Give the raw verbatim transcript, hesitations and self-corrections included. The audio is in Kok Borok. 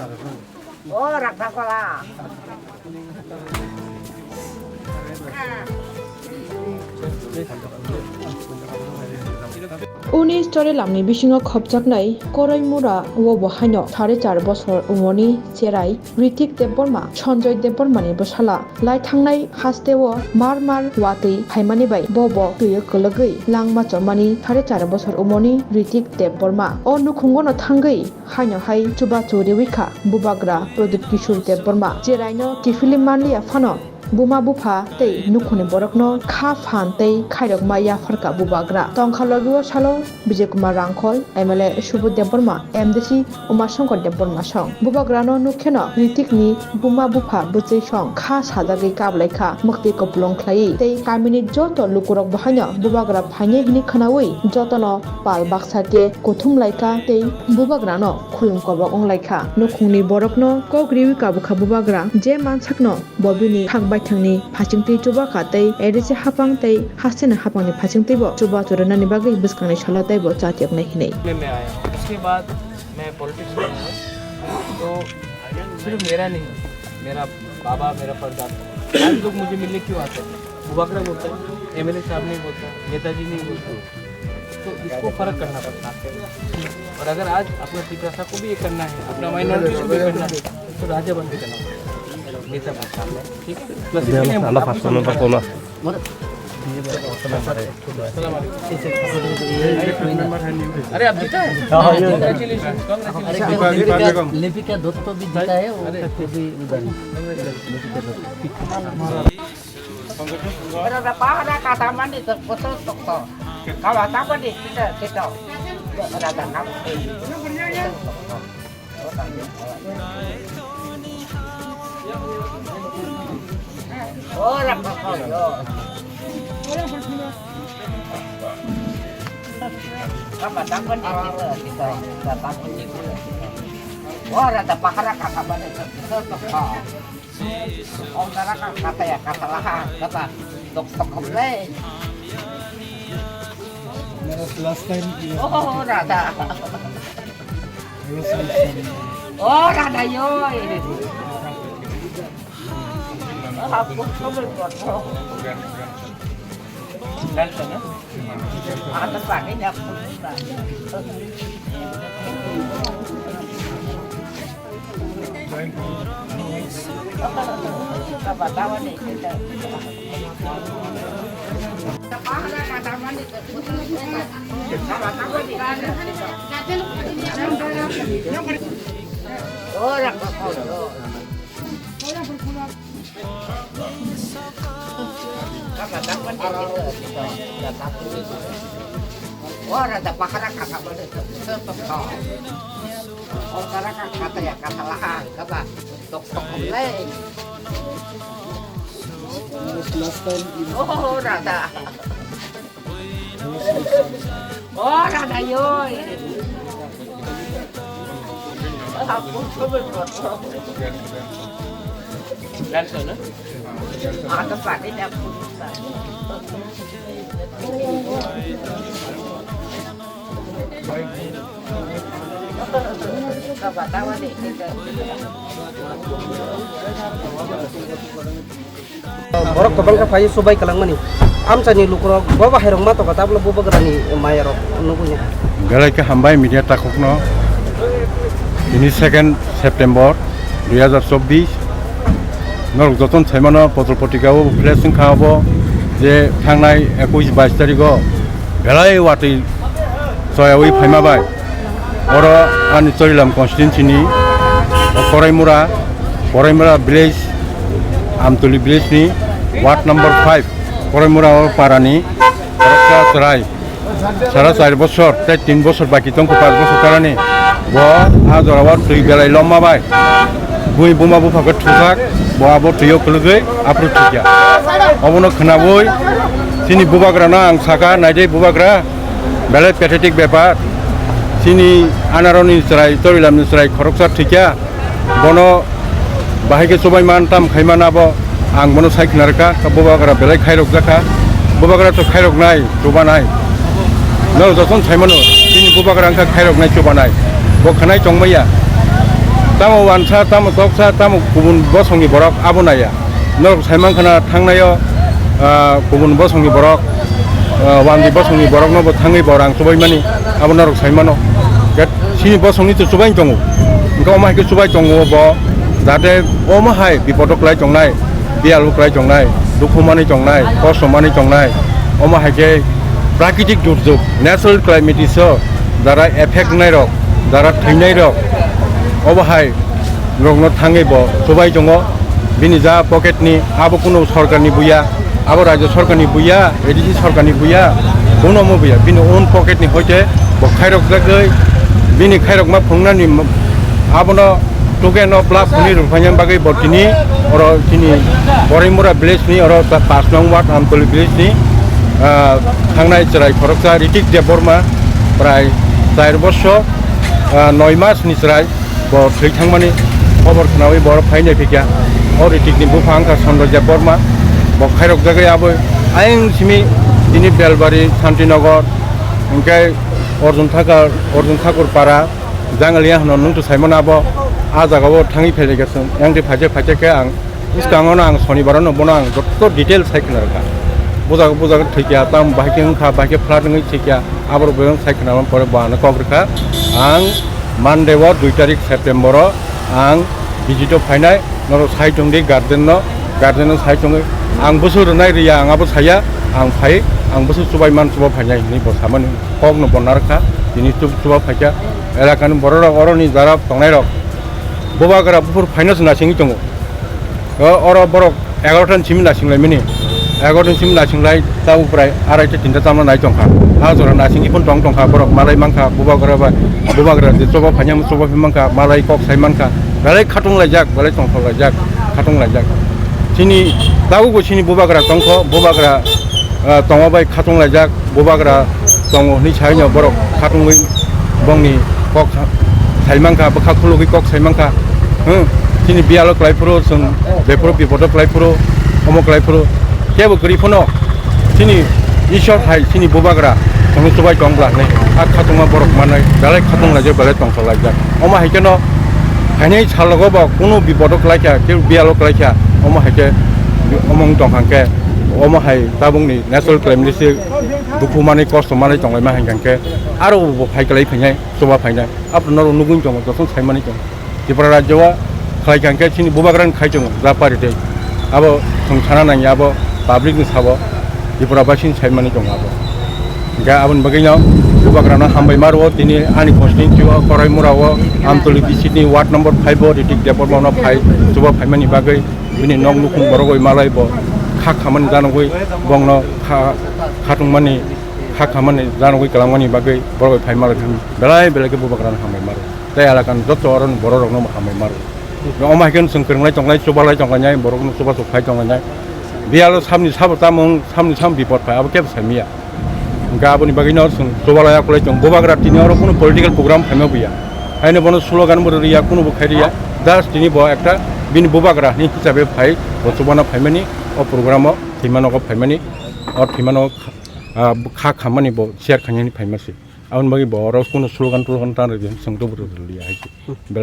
O Rakhakola. Uni story lamni bisingo khopjaknai Koraimura o bo haino sare char bosor umorni cherai Ritik Debbarma, Sanjoy Debbarmani bwsala. Lai thangnai hasteo mar mar watwi phaimani bai bo bo twiwi kwlwgwi langma chomani sare char bosor umorni Ritik Debbarma. O nukhungono thangwi haino hai chubachu riwi kha bubagra Pradip Kishore Debbarma. Cheraino kiphilwi manliya phano buma bupha tei nukhungni borokno kha phan tei khairokma yapharkha bubagra. Tongkha logio salo Bijay Kumar Rangkhol, M L A Subodh Debbarma, M D C Umashankar Debbarma song. Bubagrano nukkheno Ritikni buma bupha bwchwi song kha sajagwi kablaikha, mwktwi kupulung khlaiwi tei kamini joto lukurok bahaino bubagra phainai hwnwi khwnawi jotono pal baksa khe kuthum laikha tei bubagrano khulum kobok wnglaikha. Nukhungni borokno kok riwi kabukha bubagra, je mansakno bo bini thak baithangni phachingtwi chubakha tei A D C hapang tei hasteni hapangni phachingtwibo chubachu rwnani bagwi bwskangni salo teibo chatioknai hwnwi. में आया। उसके बाद मैं पॉलिटिक्स में आया। तो सिर्फ मेरा नहीं, मेरा बाबा, मेरा परदादा, आज लोग मुझे मिलने क्यों आते हैं? बुबागरा बोलते हैं, एमएलए साहब नहीं बोलता, नेताजी नहीं बोलता। तो इसको फर्क करना पड़ता है। और अगर आज अपना तिपरासा को भी ये करना है, अपना माइनॉरिटी को भी करना है, तो राजा बन के करना पड़ेगा। ये सब बात सामने, ठीक है? तो इसके लिए हम आपको समझा रहे हैं। अरे, आप जीता है? हाँ, हाँ, जीता है। Congratulations, congratulations। अरे, लिपिका, लिपिका दत्त भी जीता है, वो अरे। भी उधर है। लिपिका Dutt. Rada pahara kata mani to kotor tokto. Kawa tapa di kita kita. Rada nam. Ora papa yo. Kama tapa di kita kita. Tapa di kita. Ora da pahara kata mani to kotor tokto. Om tara ka kata ya, kata laha, kata tok tok le. Last time, oh, rada. Oh, rada yo. Oh, aku kabel buat. Dal sana. Ada pakai nyapu. Ora, ora da pakara kata bade to to to. Ora kata ya kata lahan kata tok tok le. Last time. Oh, rada. Oh, rada yo. Aku coba buat. Dan sana. Ada pakai dapur. Borok kwbangkha phaiwi chubai kwlangmani. Amchaini lukurok bo bahairok ma tongkha, tabukle bubagrani mayarok nugwi ya. Belai khe hambai media takhukno. Tini second September dui hazar chobbish. Norok jotono saimano potro potrika o flash wngkha obo je thangnai ekush bais tarikh o belai watwi choyawi phaima bai. Oro ani Chorilam constituency ni Koraimura, Koraimura village, Amtuli village ni ward number five, Koraimura o para ni Rakha Chwrai. Sara char bosor tei tin bosor baki tongkha, panch bosor tarani. Bo a jora o twi belai lomma bai. Bui buma bupha khe thujak, bo abo twi o kwlwgwi aphuru thwikya. Obono khwnawi chini bubagrano ang sakha, "Naidi bubagra, belai pathetic bepar. Chini anaroni chwrai, Chorilamni chwrai khoroksa thwikya." Bono bahai khe chubai man tam khai man abo ang bono sai khna rwkha, bubagra belai khairok jakha, bubagra to khairok nai, chuba nai. Norok jotono sai mano, chini bubagra wngkha khairok nai, chuba nai. Bo khwnai tong maya. Tamo wansa, tamo toksa, tamo kubun bosongni borok abo naiya. Norok saimankha na thangnaio, ah, kubun bosongni borok, ah, wandi bosongni borokno bo thangwi bo rang chubaimani, abo norok saimano. Ket sini bosongni to chubai tongo. Hwnkhe omo hai khe chubai tongo bo, jate omo hai bipodo kwlai tongnai. Biyalo kwlai tongnai, dukhu manwi tongnai, kosto manwi tongnai, omo hai khe prakitik durjog, natural calamity so, jara effect wngnai rok, jara thwinai rok, obo hai rokno thangwi bo chubai tongo. Bini ja pocket ni, abo kunu sorkar ni buya, abo rajya sorkar ni buya, A D C sorkar ni buya, kuno omo buya, bini own pocket ni hoite bo khairok jagwi, bini khairokma phungnani, abono Tukeno plap hwnwi rwphaina bagwi bo tini oro chini Boraimura village ni oro ta-, pash nong ward Amtoli village ni, ah, thangnai chwrai khoroksa Ritik Debbarma prai char bosor, ah, noi mas ni chwrai bo thwi thangmani khobor khnawi bo oro phainai phikya. O Ritik ni bupha wngkha Chandra Debbarma, bo khairok jagwi abo ayang simi tini Belbari, Santinagar, hwnkhe Arjun Thakur, Arjun Thakur para, Jangalia hwno nwng to saimano abo, ah jaga o thangwi phailai khe chwng. Yang twi phaikhe, phaikhe khe ang bwskango no ang Sonibar no bono ang joto detail sai khna rwkha. Bujak, bujak thwikya, tam bahai khe wngkha, bahai khe flat wngwi thwikya, aborok bo sai khna pore bo ano kok rwkha. Ang Monday o dui tarik September o ang visit o phainai, norok sai tongdi guardian no, guardian no sai tongwi ang bwswk rwnai rwya ang abo saya, ang phai, ang bwswk chubai man chuba phainai hinwi bo samani. Kok no bo narwkha, tini chuba phaikha, elakani borok rok, oroni jara tongnai rok, bubagra buphur phaino se nasingwi tongo. O, oro borok egarota ni simi nasing laimani, egarota ni simi nasinglai tabuk prai arai ta tinta chamna nai tongkha. Ha jora nasingwi phano tong tongkha, borok malai mankha, bubagra bai, bubagra je choba phaina choba phi mankha, malai kok sai mankha, belai khatung laijak, belai tongthok laijak, khatung laijak. Chini tabukbo chini bubagra tongkho, bubagra, ah, tongma bai khatung laijak. Bubagra tongo hwnwi saino borok khatungwi bongni kok sa-, saimankha, bwkha khulugwi kok saimankha. Hmm, chini biyalo kwlaiphuru chwng, bephuru bipodo kwlaiphuru, omo kwlaiphuru, kebo kwrwi phano chini Ishwar hai chini bubagra chwngno chubai tong bwla hwnwi a khatungma borok manwi belai khatung laijak, belai tongthok laijak. Omo hai kheno phainai salogo bo kunu bipodo kwlaikha, kebo biyalo kwlaikha, omo hai khe omo wng tongkha hwnkhe omo hai tabukni natural calamity se dukhu manwi, kosto manwi tonglaima hai hwnkhe, aro bo phai kwlai phainai, chuba phainai. Aphuru norok nugwi tongo, jotono saimani tongo. Tripura rajyo o khlai kha hwnkhe chini bubagrani khai tongo, ja party tei. Abo chwng sana nangya, abo public ni sabo, Tripura basini saimani tongo abo. Hwnkhe aboni bagwino bubagrano hambai ma rwo, tini ani constituency o, Koraimura o, Amtoli B C ni ward number five o Ritik Debbarma no phai, chuba phaimani bagwi. Bini nok nukhung borok bai malai bo kha khamani janogwi bongno kha, khatungmani, kha khamani janogwi kwlangmani bagwi borok bai phai malai thang belai belai khe bubagrano hambai maro. Tei elakani joto oroni borok rokno bo hambai maro. Omo hai khe chwng kwrwnglai tonglai, chubalai tonglainai, borokno chubachu phai tonglainai. Biyalo samni sabo tamo wng, samni sam bipot phai, abo kebo sai manya. Hwnkhe aboni bagwino chwng chubalai akulai tongo. Bubagra tini oro kunu political program phaima buya. Haino bono slogan bo rwya, kunu bo khai rwya. Just tini bo ekta bini bubagra hinwi hisabe phai, bo chubana phaimani, o program o thwima nogo phaimani, o thwima nogo kha, ah, kha khammani bo share khainani phaima se. Aboni bagwi bo oro kunu slogan tologan ta rwya, chwng to bo rwliya hai se. Belai